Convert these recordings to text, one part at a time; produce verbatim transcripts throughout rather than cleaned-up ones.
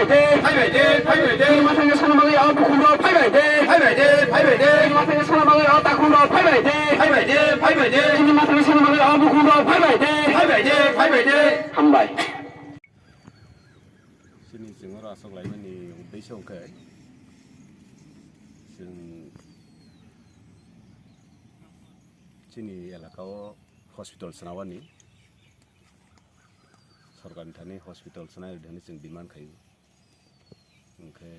Phaibai de, phaibai de. Chini mathangni sana bagwi o bukhuk rok phaibai de. Phaibai de, phaibai de. Chini mathangni sana bagwi o takhuk rok phaibai de. Phaibai de, phaibai de. Chini mathangni sana bagwi o bukhuk rok phaibai de. Phaibai de, phaibai de. Hambai. Chini chwng oro aswk laimani uddesyo hwnkhe chwng chini elaka o hospital swnawani, sorkarni thani hospital swnai rwdi hwnwi chwng demand khaio. Hwnkhe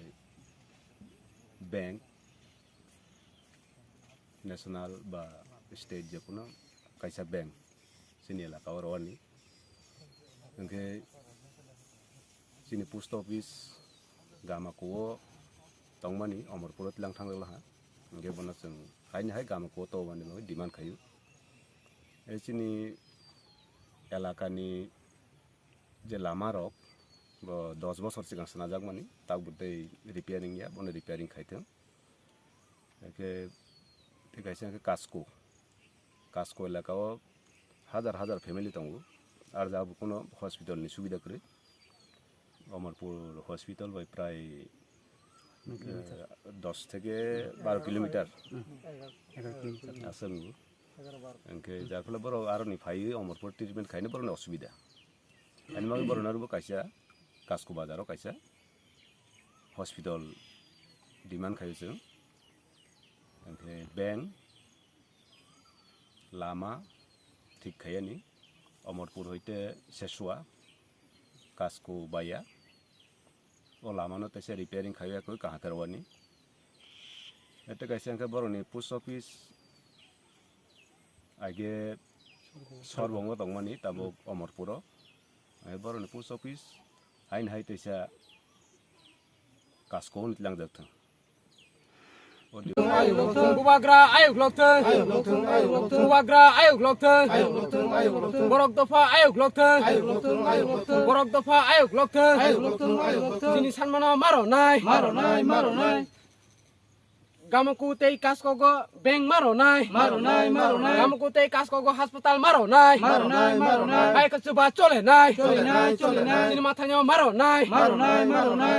bank, national ba state jekuno kaisa bank chini elaka o rwani. Hwnkhe chini post office Gamakuo tongmani Omorpuro tlang thang laha. Hwnkhe bono chwng haini hai Gamakuo tongmani bagwi demand khaio. E chini elakani je lama rok bo dos bosor chwng swnajak mani, tabuk tei repairing ya, bono repairing khai thung. Hwnkhe tei kaisa hwnkhe Kasko, Kasko elaka o hajar hajar family tongo, ar jabo kuno hospital ni subida kwrwi. Omorpur hospital bai prai, eh, dos theke baro kilometer aswk wngo. Hwnkhe jar phole borok aroni phaiwi Omorpur treatment khaina borokni osubida. Ani bagwi borokno arbo kaisa Kasko bazaro kaisa hospital demand khaio chwng. Hwnkhe bank, lama thik khaiyani, Omorpur hoite Sesua, Kasko baya. O lamano teisa repairing khaiwi yakwi kaham khe rwani. Ete kaisa hwnkhe borokni post office aige Sorbongo tongmani tabuk Omorpuro. Ai borokni post office haini hai teisa Kasko hwnwi tlangjak thung. Bubagra ayuk lokthung. Bubagra ayuk lokthung. Borok dopha ayuk lokthung. Borok dopha ayuk lokthung. Chini sanmano maro nai. Gamaku tei Kaskogo bank maro nai. Gamaku tei Kaskogo hospital maro nai. Hai kachuba chole nai. Chini mathanyo maro nai.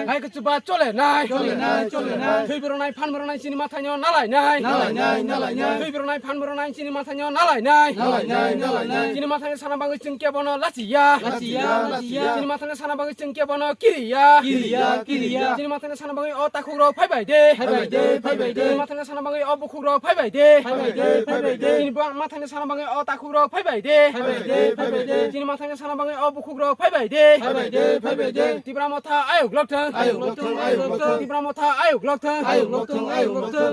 Hai kachuba chole nai. Thwi bwrwnai, phan bwrwnai, chini mathanyo nalai nai. Thwi bwrwnai, phan bwrwnai, chini mathanyo nalai nai. Chini mathani sana bagwi chwng kebono lachiya. Chini mathani sana bagwi chwng kebono kiriya. Chini mathani sana bagwi o takhukrok phaibai de. Chini mathani sana bagwi o bukhukrok phaibai de. Chini ba-, mathani sana bagwi o takhukrok phaibai de. Chini mathani sana bagwi o bukhukrok phaibai de. Tipra motha ayuk lokthung. Tipra motha ayuk lokthung.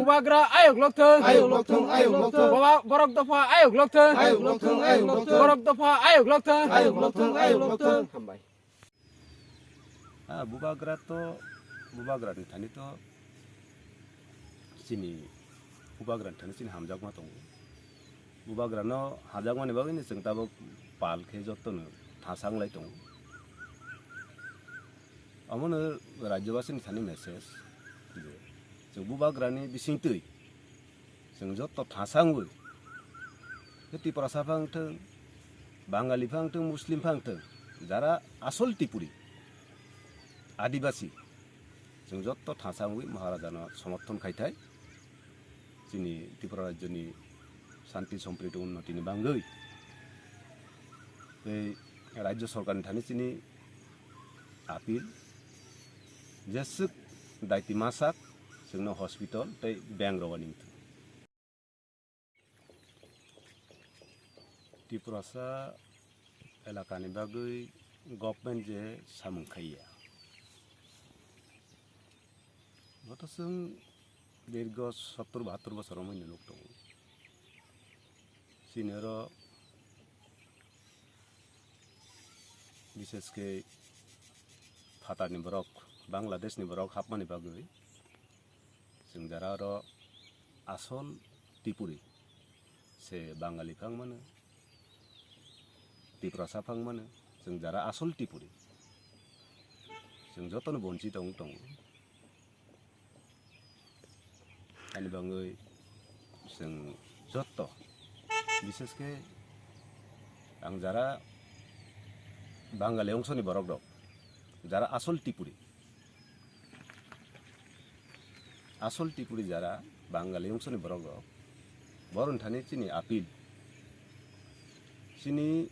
Bubagra ayuk lokthung. Boba-, borok dopha ayuk lokthung. Borok dopha ayuk lokthung. Hambai. Ah, bubagra to, bubagra ni thani to chini bubagra ni thani chini hamjakma tongo. Bubagra no hamjakmani bagwi no chwng tabuk pal khe joto no thasang lai tongo. Omono rajyobasi ni thani message je chwng bubagra ni bisingtwi chwng joto thasa wngwi, khe Tiprasa phang thwng, Bangali phang thwng, Muslim phang thwng, jara asol Tipuri, Adibasi, chwng joto thasa wngwi Maharajano somorthon khai thai, chini Tripura rajyoni shanti sompriti unnotini bagwi. Tei rajyo sorkarni thani chini appeal, jeswk daiti masak chwngno hospital tei bank rwani wngthung. Tiprasa elakani bagwi government je samung khaiya, boto chwng dirgo sottor bahattor bosor romwi nuk tongo. Chini oro bishesh khe phatarni borok, Bangladeshni borok hapmani bagwi chwng jara oro asol Tipuri se Bangali phang mano, Tiprasa phang mano, chwng jara asol Tipuri. Chwng jotono bonchito wng tongo. Ani bagwi chwng jotto, bishesh khe ang jara Bangali ongsoni borok rok, jara asol Tipuri, asol Tripuri jara Bangali wngsoni borok rok. Borok thani chini appeal. Chini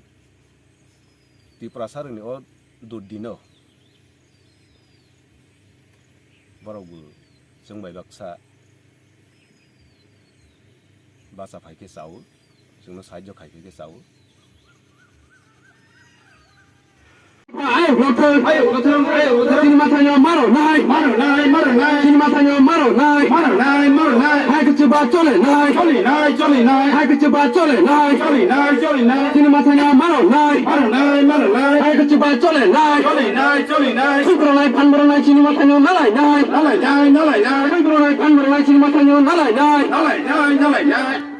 Tiprasa rokni o durdino borok bo chwng bai baksa bacha phai khe chao, chwngno sahajyo khai khe chao. Chini mathanyo maro nai, maro nai, maro nai. Chini mathanyo maro nai, maro nai, maro nai. Hai kichu ba chole nai, chole nai, chole nai. Hai kichu ba chole nai, chole nai, chole nai. Chini mathanyo maro nai, maro nai, maro nai. Hai kichu ba chole nai, chole nai, chole nai. Thwi bwrwnai, phan bwrwnai, chini mathanyo nalai nai, nalai nai, nalai nai. Thwi bwrwnai, phan bwrwnai, chini mathanyo nalai nai, nalai nai, nalai nai.